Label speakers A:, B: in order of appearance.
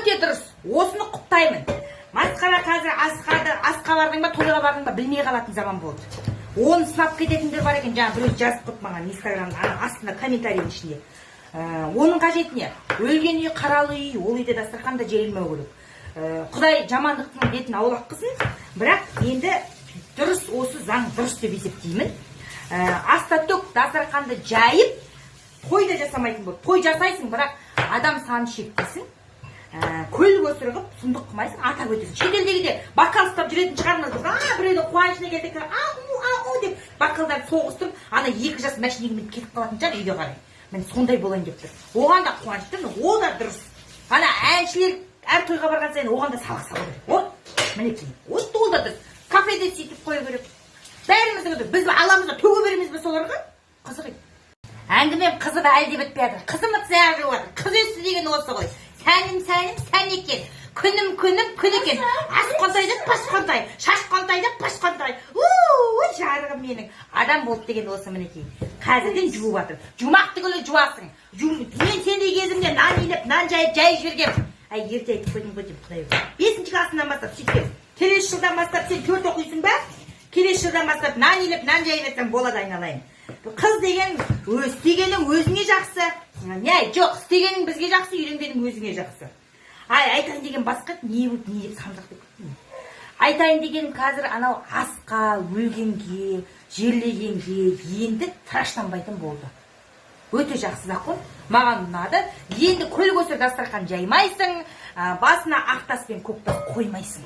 A: Өте дұрыс, осыны құптаймын. Масқара, қазір асқа асқа бардың ба, тойға бардың ба, білмей қалатын заман болды. Оны сынап кететіндер бар екен. Жаңа біреу жазып қойды маған Инстаграмда, ана астында, комментарийдің ішінде. Оның қажеті не? Өлген үй қаралы үй, ол үйде дастархан да жайылмау керек. Құдай жамандықтың бетін аулақ қылсын, бірақ енді дұрыс, осы заң дұрыс деп есептеймін. Аста төк дастарханды жайып той да жасамайтын болды. Той жасайсың, бірақ адам санын шектейсің. Көл көсір қылып, сұмдық қылмайсың, атап өтесің. Шетелдегіде бокал ұстап жүретін шығармыз біз. А біреудің қуанышына келдік, а у, а у деп бокалдарды соғыстырып, ана екі жас машинаға мініп кетіп қалатын шығар үйге қарай. Міне, сондай болайын деп тұр. Оған да қуаныштымын, ол да дұрыс. Ана әншілер әр тойға барған сайын оған да салық салу керек. О, мінекей, вот ол да дұрыс. Кафеде сөйтіп қою керек. Бәріміздің де біз аламыз да төге береміз бе соларға? Қызық еді. Әңгімем қызып әлі де бітпей жатыр. Қызым ыдыс аяқ жуып жатыр. Қыз өсті деген осы ғой. Сәнім, сәнім сән екен, күнім, күнім күн екен. Ас қонтай да паш қонтай, шаш қонтай да паш қонтай. Уй, жарығым менің, адам болды деген осы, мінекей. Қазірден жуып жатыр. Жумақ түгілі жуасың. Мен сендей кезімде нан илеп, нан жайып, жайып жібергенмін. Әй, ерте айтып қойдым ғой деймін, құдай. Бесінші классынан бастап сөйткенмін. Келесі жылдан бастап сен төрт оқисың ба? Келесі жылдан бастап нан илеп, нан жайып жатсаң болады, айналайын. Қыз деген істегенің өзіңе жақсы. Не жоқ, істегенің бізге жақсы, үйренгенің өзіңе жақсы. Ай, айтайын деген басқа не болып, не деп самсақ деп кеттім. Айтайын деген, қазір анау асқа, өлгенге, жерлегенге енді тыраштанбайтын болды. Өте жақсы закон, маған ұнады. Енді көл көсір дастархан жаймайсың, басына ақ тас пен көк тас қоймайсың.